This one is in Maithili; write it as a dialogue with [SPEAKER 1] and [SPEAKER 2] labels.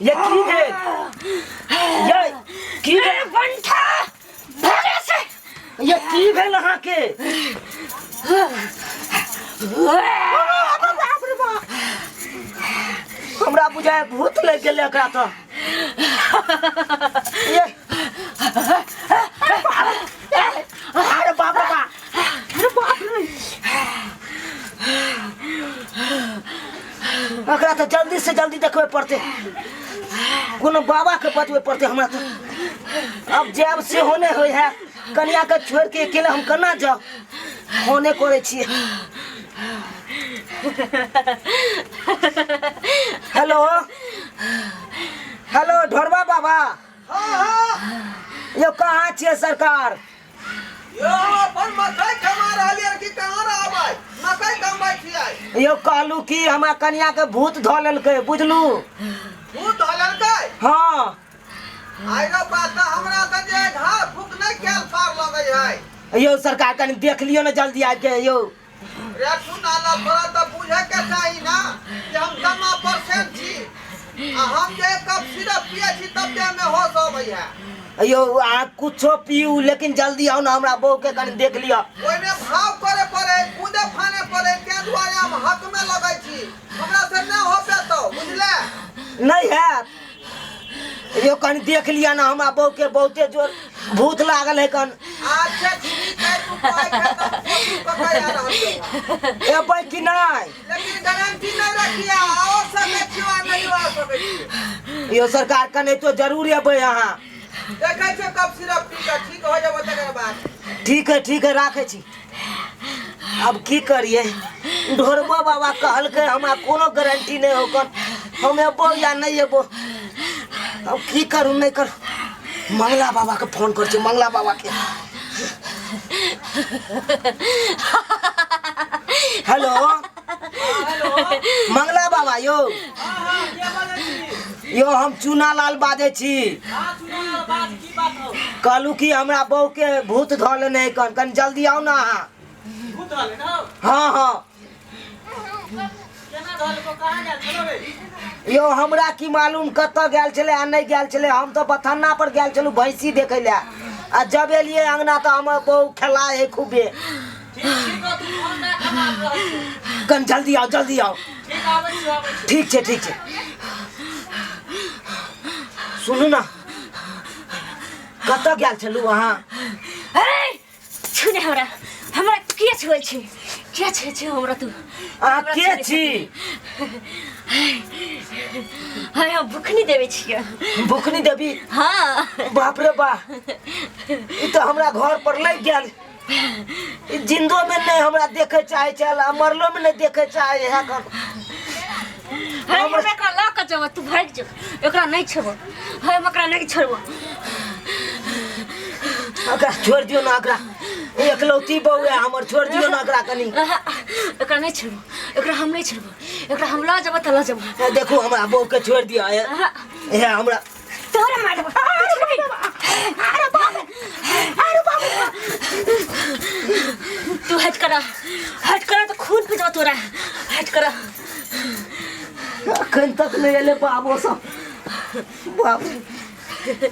[SPEAKER 1] ये की भेल ये की भेल
[SPEAKER 2] बंठा भागे से
[SPEAKER 1] ये की भेल अहाँके हमरा बुझाय भूत लागि गेलै एकरा तऽ ये अरे बाप रे बाप अरे बाप रे एकरा तऽ जल्दी से जल्दी देखबै पड़तै कोनो बाबाके बजबै पड़तै हमरा तऽ अब जायब सेहो नहि होइ है कनियाके छोड़ि के अकेले हम केना जाउ फोने करै छियै हेलो हेलो ढोरबा बाबा यौ कहाँ छियै सरकार
[SPEAKER 3] यौ अपन मकई कमा रहलियै कि कहाँ रहबै मकई कमबै छियै
[SPEAKER 1] यौ कहलू कि हमरा कनिया के भूत धऽ लेलकै बुझलू
[SPEAKER 3] भूत धऽ लेलकै
[SPEAKER 1] हाँ
[SPEAKER 3] आइ रो बात तऽ हमरा तऽ जे झाड़ फूक नहि कयल पार लगै है
[SPEAKER 1] यौ सरकार कनि देख लियौ ने जल्दी आबि के यौ
[SPEAKER 3] रे सुन ना तोरा तऽ बुझे के चाही ना कि हम दमा परसेंट छी आ हम जे एक कप सिरप पिए छी तब देह में होश अबै है
[SPEAKER 1] यौ अहाँ कुछो पीऊ लेकिन जल्दी आउ ने हमरा बहू के कनि देख लिअ
[SPEAKER 3] ओहिमे भाव करे पड़े कूदे फाने पड़े ताहि दुआरे हम हक में लगै छी हमरा से नहि हो पेतौ बुझले
[SPEAKER 1] नहि हैत यौ कनि देख लिअ ने हमरा बहू के बहुते जोर भूत लागल है कन
[SPEAKER 3] अच्छा ठीक है तू कहै छै तऽ हम कोशिश कऽ के आ रहल छियौ।
[SPEAKER 1] एबै कि नहि
[SPEAKER 3] लेकिन गारंटी नहीं रखिए आओ सकै छियो आ नहीं आ सकै छियो
[SPEAKER 1] यौ सरकार कने तो जरूर एबै अहाँ
[SPEAKER 3] देखै छियो कब सिरप पी कऽ ठीक हो जेबो तकर बाद
[SPEAKER 1] ठीक है ठीक है राखै छी अब की करिए ढोरबो बाबा कहलकै हमरा कोनो गारंटी नहि होकर हम एबो या नहि एबो अब की करू नहि करू मंगला बाबा के फोन कर छी मंगला बाबा के हेलो मंगला बाबा यौ यौ हम चूना लाल बाजै छी कहलू कि हमरा बहू के भूत धऽ लेने है कन कन जल्दी आउ ना अहाँ हाँ हाँ यौ हमरा की मालूम कतऽ गेल छलै आ नहि गेल छलै हम तऽ बथन्ना पर गेल छलहुँ भैंसी देखै लए आ जब एलियै अङ्गना तऽ हमर बहू खेला है खूबे कन जल्दी आउ जल्दी आउ ठीक छै ठीक छै सुनू ने कतऽ गेल छलहुँ अहाँ
[SPEAKER 2] छू ने हमरा हमरा के छुए छी के छुए छी हमरा तू
[SPEAKER 1] अहाँ के छी
[SPEAKER 2] हाय हम भुखनी देवे छियै
[SPEAKER 1] भुखनी देवी
[SPEAKER 2] हाँ
[SPEAKER 1] बाप रे बा ई तऽ हमरा घर पर लागि गेल ई जिन्दो में नहीं हमरा देखे चाहे छल आ मरलो में नहीं देखे चाहे है कर
[SPEAKER 2] हाय हमरा एकरा लऽ कऽ जेबो तू भागि जो एकरा नहीं छोड़बो हाय हम एकरा नहीं छोड़बो
[SPEAKER 1] एकरा छोड़ दियो ना एकरा ई एकलौती बहू है हमर छोड़ दियो ना एकरा कनी
[SPEAKER 2] आहा, एकरा नहीं छोड़बो एकरा हम नहीं छोड़बो एकरा हम लऽ जेबो तऽ लऽ जेबो
[SPEAKER 1] ए, देखू हमरा बहू के छोड़ दियो ए,
[SPEAKER 2] आहा,
[SPEAKER 1] ए हमरा
[SPEAKER 2] तोरा मारबो अरे बाप अरे बाप तू हट करा हट करा तो खून पी जाओ तोरा हट करा
[SPEAKER 1] अखन तक नहीं एले बाबो सब बाप रे।